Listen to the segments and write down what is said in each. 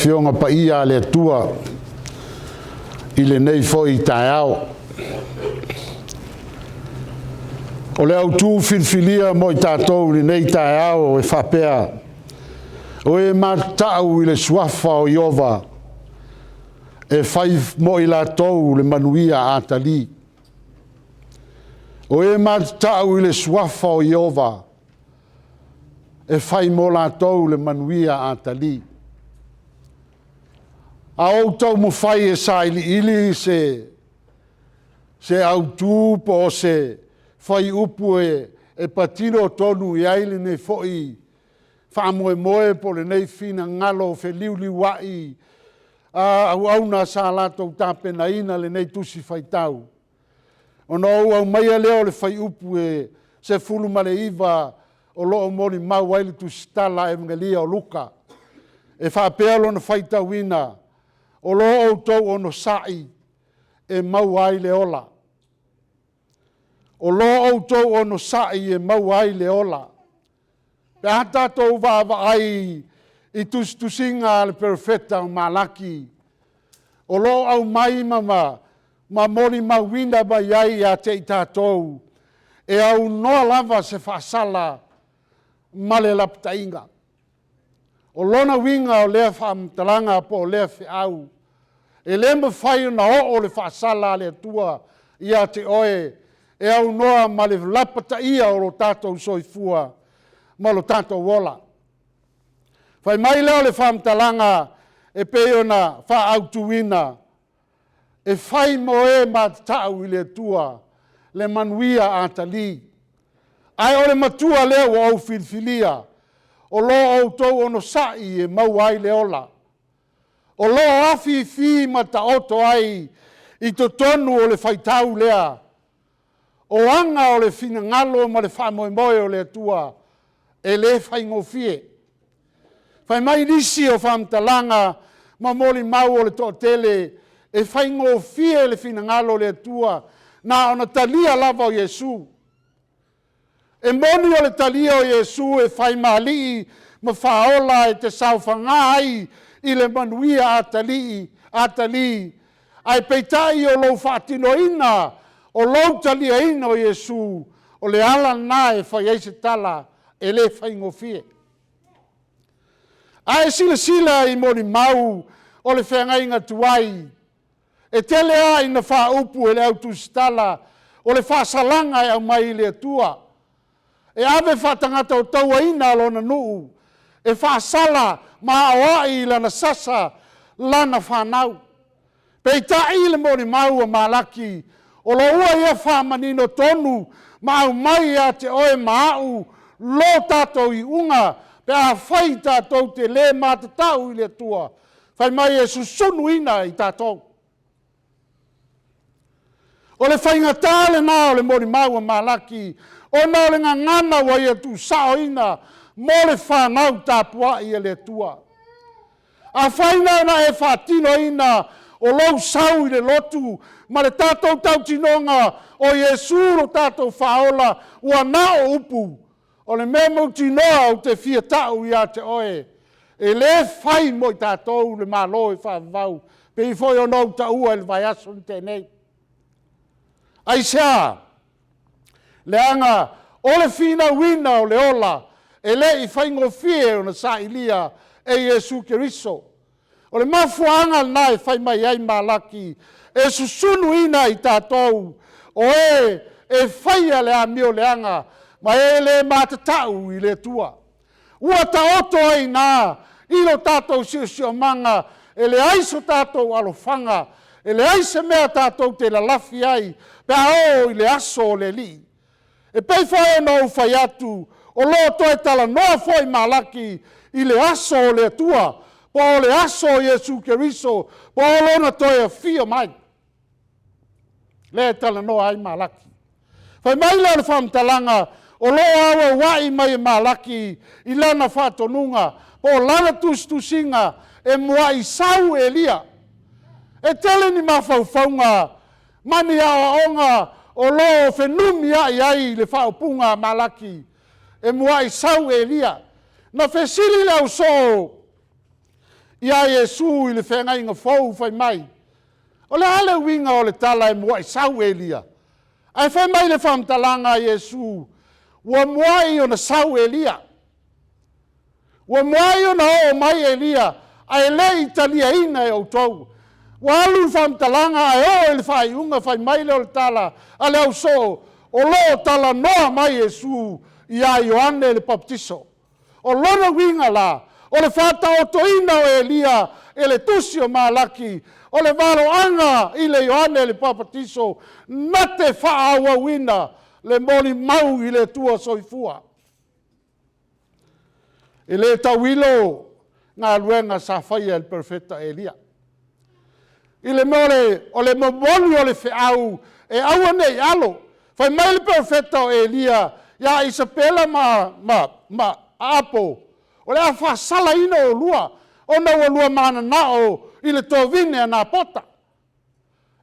Afioga Paia a le Atua i lenei foi taeao. O le autu filifilia mo i tatou i lenei taeao e faapea, o e matatau i le suafa o Ieova, e fai mo i latou le manuia atalii. O e matatau i le suafa o Ieova, e fai mo latou le manuia atalii. A ou taumafai e sailiili se autu po o se fuaiupu e patino tonu i ai lenei foi faamoemoe po o lenei finagalo feliuliuai a auauna sa latou tapenaina lenei Tusi Faitau, ona ou aumaia lea o le fuaiupu e 19 o lo o molimau ai le tusitala a Evegelia o Luka, e faapea lona faitauina, “O lo outou onosai e maua ai le ola.” O lo outou onosai e maua ai le ola. Pe a tatou vaavaai i tusitusiga a le Perofeta o Malaki, o lo o aumai ma molimauina mai ai ia te i tatou, e aunoa lava se faasala ma le lapataiga. O lona uiga o lea faamatalaga po o lea feau, e le mafai ona oo le faasala a le Atua ia te oe e aunoa ma le lapataia o lo tatou soifua ma lo tatou ola. Fai mai lea o le faamatalaga e pei ona faaautuina, e fai mo e matatau i le Atua le manuia atalii. Ae o le matua lea ua ou filifilia, o lo outou onosai e maua ai le ola. O lo o afifi ma taoto ai i totonu o le faitau lea, o aga o le finagalo ma le faamoemoe o le Atua, e le faigofie. Fai mai nisi o faamatalaga ma molimau o le toatele, e faigofie le finagalo o le Atua, na ona talia lava o Iesu. E moni o le talia o Iesu e fai ma Alii ma Faaola e te saofaga ai i le manuia atalii, ae peitai o lou faatinoina o lou taliaina o Iesu, o le ala lena e fai ai se tala, e le faigofie. A e silasila i molimau o le feagaiga tuai, e tele lava ina faaupu e le au tusitala o le faasalaga e aumai i le Atua, e ave faatagata tauaina lona nuu e faasala ma aoai i lana sasa lana fanau. Peitai le molimau a Malaki, o lo o ua ia faamanino tonu ma aumai ia te oe ma au lo tatou iuga pe afai tatou te le matatau i le Atua, fai mai e susunuina i tatou. O le faigata lena o le molimau a Malaki, ona o le gagana ua ia tuusaoina mo le fanau tapuai a le Atua. Afai la na e faatinoina o lou sau i le lotu ma le tatou tautinoga o Iesu lo tatou Faaola ua na o upu, o le mea mautinoa ou te fia tau ia te oe, e le fai mo i tatou le Malo e faavavau, e pei foi ona ou taua i le vaiaso na tea nei. Aisea? Leaga o le finauina o le ola, e le i faigofie ona sailia e Iesu Keriso. O le mafuaaga lena e fai mai ai Malaki, e susunuina i tatou o e e faia le amio leaga ma e le matatau i le Atua. Ua taoto ai i ina i lo tatou siosiomaga, e leai so tatou alofaga, e leai se mea tatou te lalafi ai pe a oo i le aso o le Alii. E pei foi ona ou fai atu, o lo o toe talanoa foi Malaki i le aso o le Atua, po o le aso o Iesu Keriso, po o Lona toe afio mai, lea e talanoa ai Malaki. Fai mai lea o le faamatalaga, o lo o auauai mai e Malaki i lana faatonuga po o lana tusitusiga, e muai sau Elia. E tele ni mafaufauga ma ni aoaoga o lo o fenumiai ai le faaupuga a Malaki, e muai sau Elia. Na fesili le ausoo Ia Iesu i le Feagaiga Fou fai mai, “O le a le uiga o le tala e muai sau Elia?” Ae fai mai le faamatalaga a Iesu, ua muai ona sau Elia. Ua muai ona oo mai Elia ae le i taliaina e outou. Ua alu le faamatalaga ae oo i le faaiuga fai mai lea o le tala a le ausoo, o lo o talanoa mai Iesu ia Ioane le Papatiso. O lona uiga la, o le faataotoina o Elia e le tusi o Malaki, o le valoaga i le Ioane le Papatiso na te faaauauina le molimau i le Atua Soifua. E le tauilo galuega sa faia e le perofeta o Elia, i le mea o le momoli o le feau e aua ne i alo. Fai mai le perofeta o Elia ia Isapela ma Ahapo, o le a faasalaina oulua ona ua lua mananao i le tovine a Napota.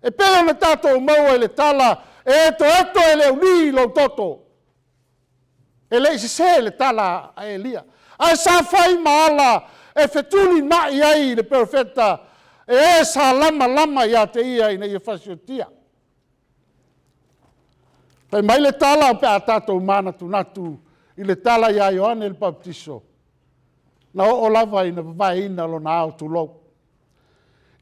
E pei ona tatou maua i le tala, e etoeto e le ulī lou toto. E le i sese le tala a Elia, ae sa fai ma ala e fetulinai ai le perofeta e e sa lamalama ia te ia ina ia fasiotia. Fai mai le tala pe a tatou manatunatu i le tala ia Ioane le Papatiso, na oo lava ina vavaeina lona ao, tulou.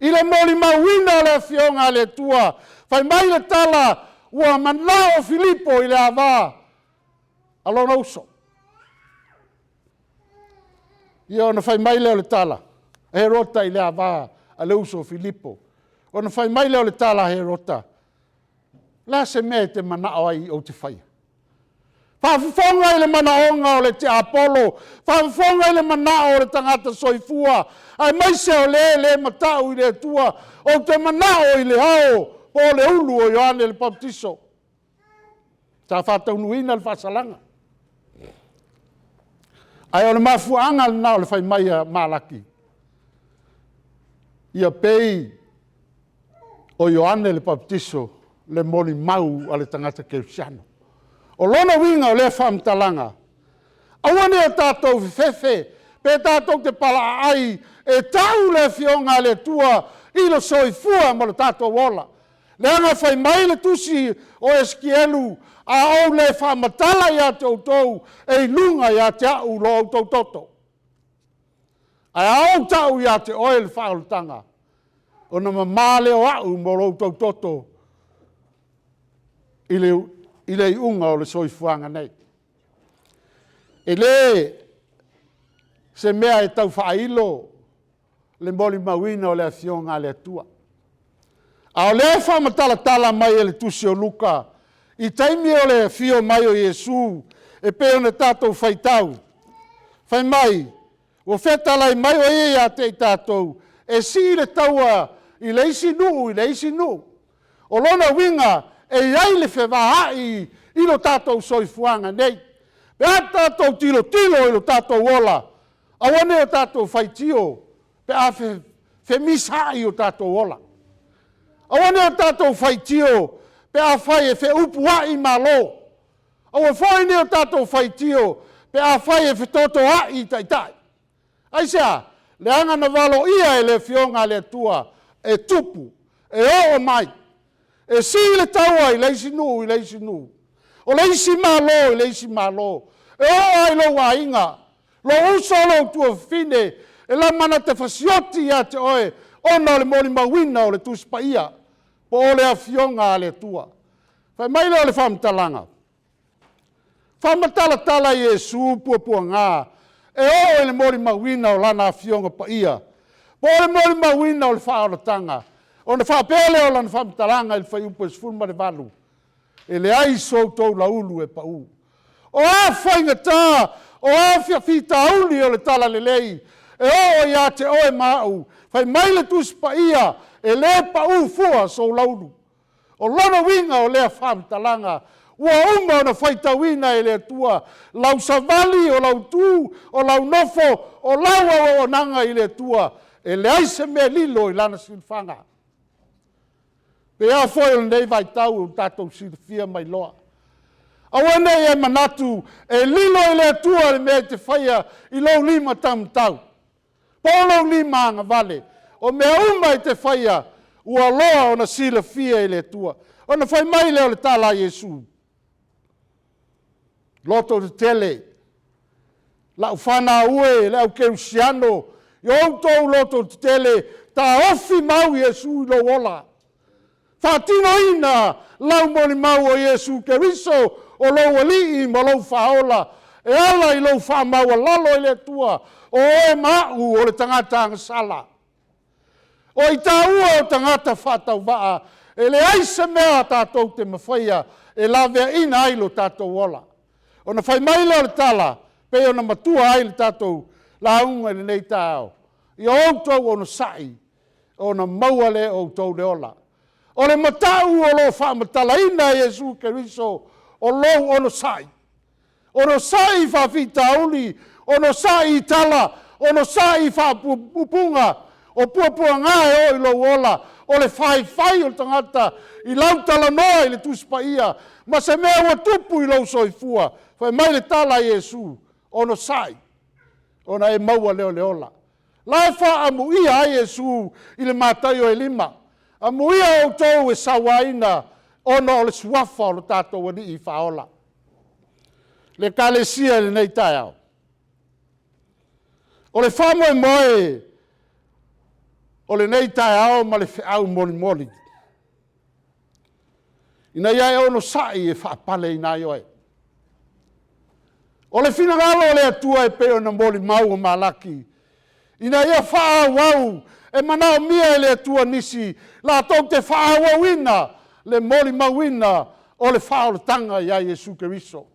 I le molimauina o le Afioga a le Atua, fai mai le tala, ua manao Filipo i le ava a lona uso. Ia ona fai mai lea o le tala, Herota i le ava a le uso a Filipo. Ona fai mai lea o le tala a Herota, o le a se mea e te manao ai ou te faia? Faafofoga i le manaoga o le tiapolo, faafofoga i le manao o le tagata soifua, aemaise o le le matau i le Atua. Ou te manao i le ao po o le ulu o Ioane le Papatiso. Sa faataunuuina le faasalaga. Ae o le mafuaaga lena o le fai mai a Malaki, ia pei o Ioane le Papatiso le molimau a le tagata kerisiano. O lona uiga o lea faamatalaga, aua ne i o tatou fefefe pe tatou te palaaai e tau le Afioga a le Atua i le soifua ma lo tatou ola. Leaga fai mai le tusi o Esikielu, a ou le faamatala ia te outou, e i luga ia te au lo outou toto. Ae a ou tau ia te oe le faaolataga, ona mama lea o au ma lo outou toto i le iuga o le soifuaga nei. E le se mea e tau faailo le molimauina o le Afioga a le Atua. A o lea e faamatalatala mai e le tusi o Luka i taimi o le afio mai o Iesu e pei ona tatou faitau, fai mai, ua fetalai mai o ia ia te i tatou e sii le taua i le isi nuu i le isi nuu. O lona uiga e i ai le fevaai i lo tatou soifuaga nei. Pe a tatou tilotilo i lo tatou ola, aua ne i o tatou faitio pe a femisaai o tatou ola. Aua ne i o tatou faitio pe afai e feupuai malo. Aua foi ne i o tatou faitio pe afai e fetotoai taitai. Aisea? Leaga na valoia e le Afioga a le Atua e tupu, e oo mai, e sii le taua i le isi nuu i le isi nuu, o le isi Malo i le isi Malo, e oo lava i lou aiga, lou uso, lou tuafafine, e lama te fasioti ia te oe ona o le molimauina o le Tusi Paia po o le Afioga a le Atua. Fai mai lea o le faamatalaga, faamatalatala Iesu puapuaga e oo i le molimauina o Lana Afioga Paia, po o le molimauina o le faaolataga, ona faapea lea o lana faamatalaga i le fuaiupu 18, “E leai so outou laulu e pau.” O a faigata, o a faafitauli o le talalelei e oo ia te oe ma au, fai mai le Tusi Paia, e le pau fua sou laulu. O lona uiga o lea faamatalaga, ua uma ona faitauina e le Atua lau savali, o lau tu, o lau nofo, o lau auaunaga i le Atua, e leai se mea e lilo i lana silafaga. E pei lava foi o lenei vaitau ua tatou silafia ma iloa, aua ne i e manatu e lilo i le Atua le mea e te faia i lou limataumatau. Po o lou lima agavale, o mea uma e te faia, ua loa ona silafia e le Atua. Ona fai mai lea o le tala a Iesu, loto tetele, lau fanau e, le au kerisiano, ia outou loto tetele, taofi mau Iesu i lou ola. Faatinoina lau molimau o Iesu Keriso o lou Alii ma lou Faaola e ala i lou faamaualalo i le Atua, o oe ma au o le tagata agasala. O i taua o tagata faatauvaa e leai se mea tatou te mafaia e laveaiina ai lo tatou ola. Ona fai mai lea o le tala, e pei ona matua ai le tatou lauga i lenei taeao, ia outou onosai ona maua lea e outou le ola. O le matau o lo o faamatalaina e Iesu Keriso, o lou onosai. Onosai i faafitauli, onosai i tala, onosai i faaupuga, o puapuaga e oo i lou ola, o le faifai o le tagata i lau talanoa i le Tusi Paia ma se mea ua tupu i lou soifua. Fai mai le tala a Iesu, onosai ona e maua lea o le ola. O la e faaamuia ai Iesu i le Mataio e 5, amuia outou e sauaina ona o le Suafa o le tatou Alii Faaola. Le Ekalesia i lenei taeao, o le faamoemoe o lenei taeao ma le feau molimoli, ina ia e onosai e faapaleina ai oe. O le finagalo o le Atua e pei ona molimau o Malaki, ina ia faaauau, e manaomia e le Atua nisi latou te faaauauina le molimauina o le faaolataga ia Iesu Keriso.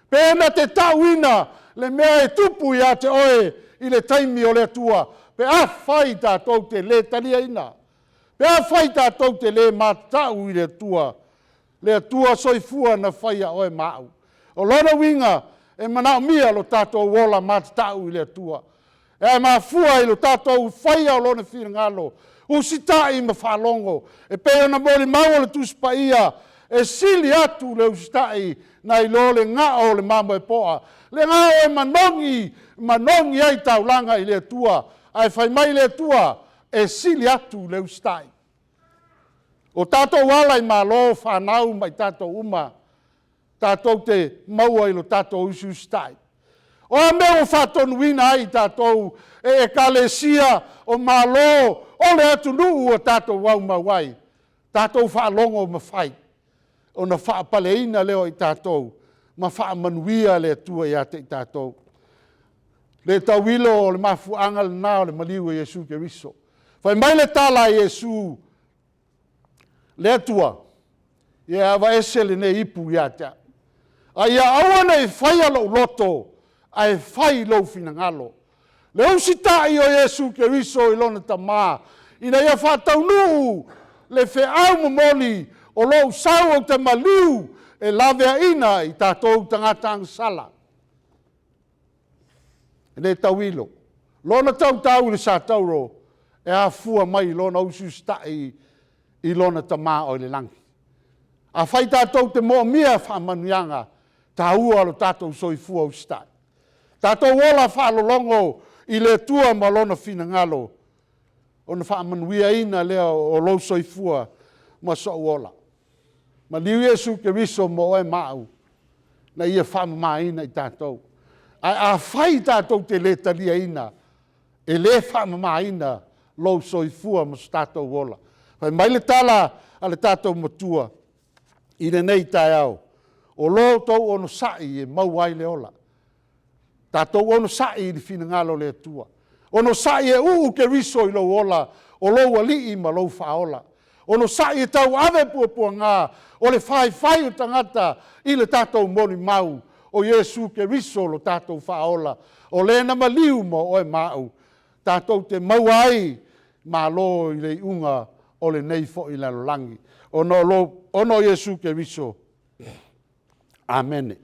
Pe na te tauina le mea e tupu ia te oe i le taimi o le Atua, pe afai tatou te le taliaina, pe afai tatou te le matatau i le Atua, le Atua soifua na faia oe ma au. O lona uiga, e manaomia lo tatou ola matatau i le Atua, e mafua i lo tatou faia o Lona finagalo, usitai ma faalogo e pei ona molimau e le Tusi Paia, e sili atu le usitai nai lo le gao o le mamoe poa. Le gao e manogi, e manogi ai taulaga i le Atua, ae fai mai le Atua, e sili atu le usitai. O tatou ala i malo fanau ma i tatou uma, tatou te maua i lo tatou usiusitai. O a mea ua faatonuina ai i tatou e ekalesia, o Malo, o le atunuu ua tatou aumau ai, tatou faalogo ma fai, ona faapaleina lea o i tatou ma faamanuia le Atua ia te i tatou. E le tauilo o le mafuaaga lena o le maliu o Iesu Keriso. Fai mai le tala a Iesu, “Le Atua, ia aveese lenei ipu ia te au, ae ia aua ne i faia lou loto, ae fai lou finagalo.” Le usitai o Iesu Keriso i lona Tama ina ia faataunuu le feau momoli, o lou sau ou te maliu e laveaina i tatou tagata agasala. E le tauilo lona tautau i le satauro, e afua mai i lona usiusitai i lona Tama o i le lagi. Afai tatou te moomia faamanuiaga, e taua lo tatou soifua usitai. Tatou ola faalologo i le Atua ma Lona finagalo, ona faamanuiaina lea o lou soifua ma sou ola. Maliu Iesu Keriso mo oe ma au, na Ia faamamaina i tatou. Ae afai tatou te le taliaina, e le faamamaina lou soifua ma so tatou ola. Fai mai le tala a le tatou Matua i lenei taeao, o lo outou onosai e maua ai le ola. Tatou onosai i le finagalo o le Atua, onosai e uu Keriso i lou ola, o lou Alii ma lou Faaola. Onosai e tauave puapuaga o le faifai o tagata i le tatou molimau, o Iesu Keriso lo tatou Faaola, o le na maliu mo oe ma au, tatou te maua ai malo i le iuga o lenei foi lalolagi, ona o Iesu Keriso. Amene.